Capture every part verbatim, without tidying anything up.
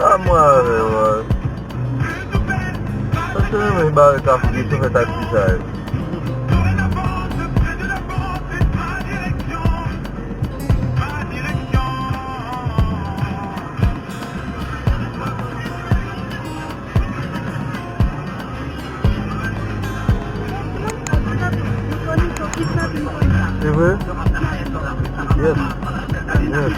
A mwen avè w. Sa se renmen bare kafou ki sou fè taksi sa yo. Se vre? Yes. Yes.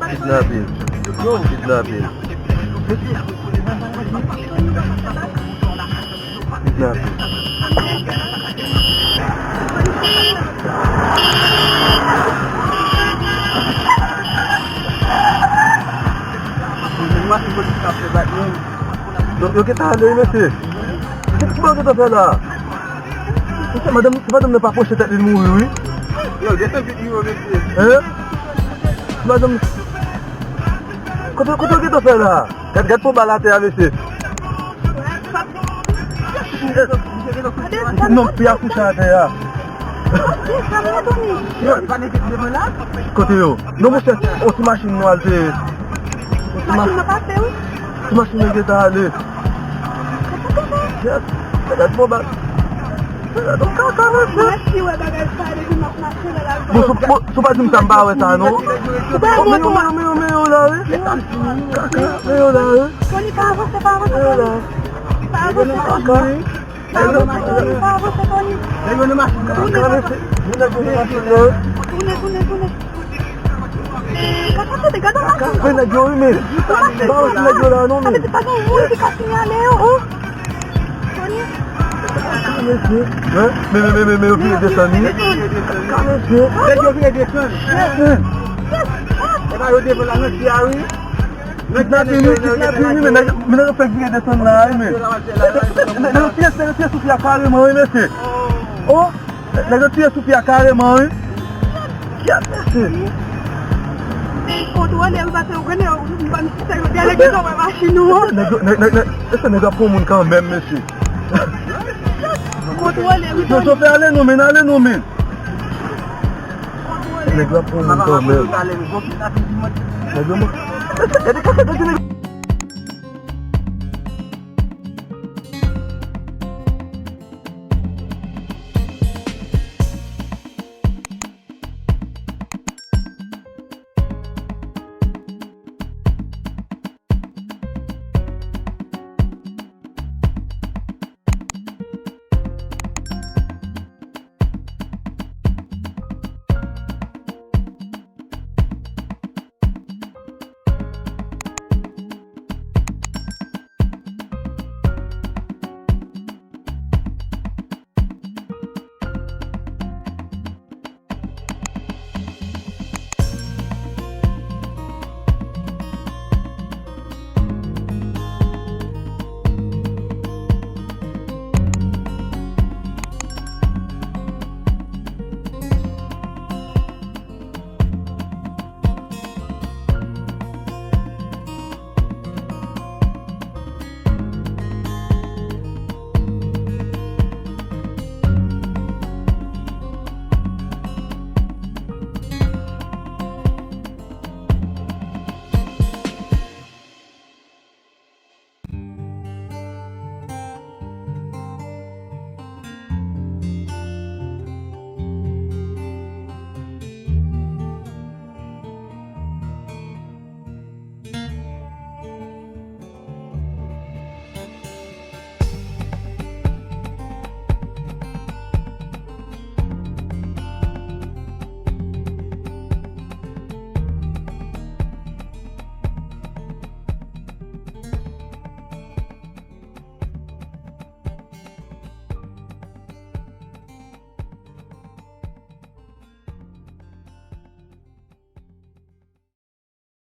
Kidnapin. Kidnapin. Kidnapin. Yo, yo gentan ale wi, mesye. Ki, ki bagay yo gentan fè la? Mesye, madanm, madanm nan pa pwoche tèt li, l mouri wi. Yo, desann vit wi, mesye. Hein? Madanm, kote, kote yo gentan fè la? Gad, gad pou bal atè a, mesye. Non, fi a kouche atè a. Kote yo? Non, monchè, yon ti machin nwa l te ye. Yon ti ma-, ti machin nan gentan ale. Yes. Gad pou bal. Gad yon kaka, mesye. Bon, si w, bon, si w pa di m sa, m pa wè sa, non. Bon, men yo, men yo, men yo, men yo la, wi. Kaka, men yo la, wi. Tony, pa avanse, pa avanse, men yo la. Tony. Pa avanse, Tony. Pa avanse, Tony, pa avanse, Tony. Tounen, tounen, tounen, tounen. Kaka, tande, gade machin. Kaka, nèg yo, wi, men. Pa wè nèg yo la, non, men. Sa vle di pa gen moun ki ka sinyale yo, o. Tony. Kaka, mesye. Hein? Men, men, men, men, men, yo vire desann, wi. Kaka, mesye. Nèg yo vire desann. Yes, men. E pa yo devan la, nan ti a, wi. Kidnapin, wi, kidnapin, wi, men nèg, men nèg yo fèk vire desann la, wi, men. Nèg yo tiye, nèg yo tiye sou fi a kareman, wi, mesye. O, nèg yo tiye sou fi a kareman, wi. Kyèt, mesye. Kontwole, wi, paske ou konnen, ou, ou, ou, nèg yo gentan wè machin ou an. Nèg yo, nèg, nèg, nèg, èske nèg yo ap pran moun kanmenm, mesye? Kontwole, wi, Tony. Chofè, ale non, men, ale non, men. Nèg la pran moun kanmenm. Nèg la mò. Gade, gade, gade, nèg.